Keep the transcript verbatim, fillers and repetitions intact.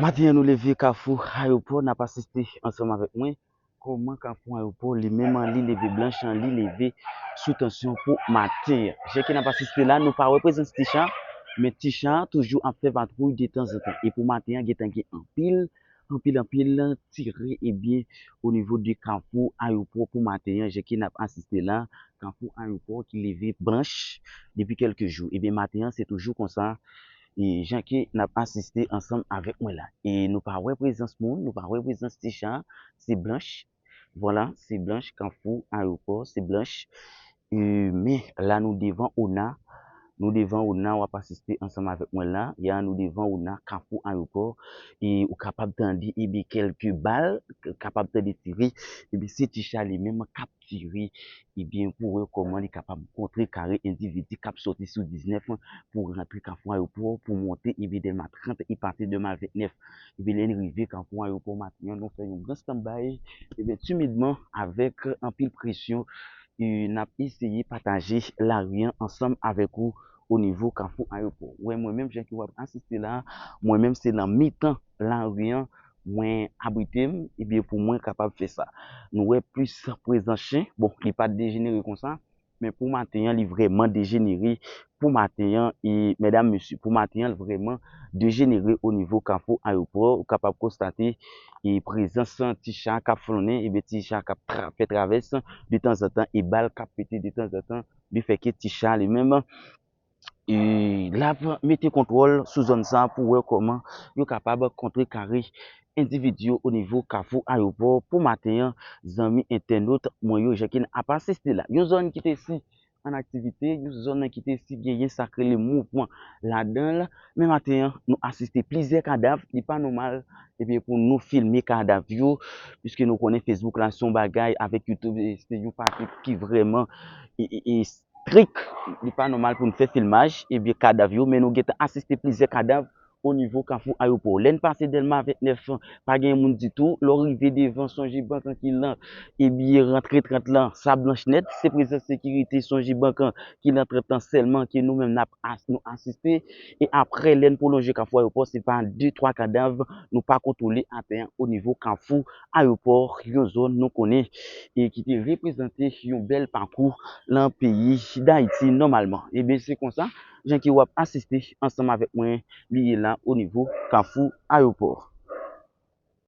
Maten an, nou leve Kafou Ayewopò, n ap asiste ansanm avèk mwen kòman Kafou Ayewopò li menm li leve blanch, li leve sou tansyon pou maten an. Jan ke n ap asiste la, nou pa wè prezans Ticha, men Ticha toujou ap fè patwouy detanzantan. E pou maten an, gentan gen anpil, anpil, anpil tire, ebyen, o nivo de Kafou Ayewopò pou maten an, jan ke n ap asiste la, Kafou Ayewopò ki leve blanch depi kèlke jou. Ebyen, maten an, se toujou konsa, e jan ke n ap asiste ansanm avèk mwen la. E nou pa wè prezans moun, nou pa wè prezans Ticha, se blanch. Vwala, se blanch, Kafou Ayewopò, se blanch. E, men la nou devan Ona, nou devan Ona, w ap asiste ansanm avèk mwen la. Ya, nou devan Ona, Kafou Ayewopò. E ou kapab tande, ebyen, kèlke bal, k-, kapab tande tire. Ebyen, se Ticha li menm k ap tire, ebyen, pou wè kòman li kapab kontrekare endividi k ap sòti sou diznèf pou rantre Kafou Ayewopò, pou monte, ebyen, Dèlma trant e pase Dèlma ventnèf. Ebyen, lè n rive Kafou Ayewopò maten an, nou fè yon gran standby. Ebyen, timidman, avèk anpil presyon, e, n ap eseye pataje lari an ansanm avèk ou o nivo Kafou Ayewopò. Wè, mwen menm, jan ke w ap asiste la, mwen menm, se nan mitan lari an, mwen abrite m, ebyen, pou mwen kapab fè sa. Nou wè plis prezans chen, bon, li pa t dejenere konsa, men pou maten an, li vrèman dejenere. Pou maten an, e, medam, mesye, pou maten an, li vrèman dejenere o nivo Kafou Ayewopò. Ou kapab konstate, e, prezans Ticha k ap flannen, ebyen, Ticha k ap tra-, fè travès detanzantan, e bal k ap pete detanzantan, li fè ke Ticha li menm, e, l ap mete kontwòl sou zòn sa a pou wè kòman yo kapab kontrekare endividi yo o nivo Kafou Ayewopò pou maten an, zanmi entènot mwen yo, jan ke n ap asiste la. Yon zòn ki te si an aktivite, yon zòn ki te si genyen sa k rele mouvman ladan l. Men maten an, nou asiste plizyè kadav, li pa nòmal, ebyen, pou nou filme kadav yo, piske nou konnen Facebook la se yon bagay avèk YouTube, e, se yon pati ki vrèman, e, e, e, strik, li pa nòmal pou n fè filmaj, ebyen, kadav yo, men nou gentan asiste plizyè kadav o nivo Kafou Ayewopò. Lè n pase Dèlma ventnèf, pa gen moun ditou. Lè w rive devan Songebank an ki lan, ebyen, rantre trant lan, sa blanch nèt. Se prezans sekirite Songebank an ki lan trant lan sèlman ke nou menm n ap as-, nou asiste. E apre, lè n pwolonje Kafou Ayewopò, se pa de twa kadav nou pa kontwole atè an o nivo Kafou Ayewopò, yon zòn nou konnen e ki te reprezante yon bèl pakou lan peyi Dayiti nòmalman. Ebyen, se konsa, jan ke w ap asiste ansanm avèk mwen, li ye la o nivo Kafou Ayewopò.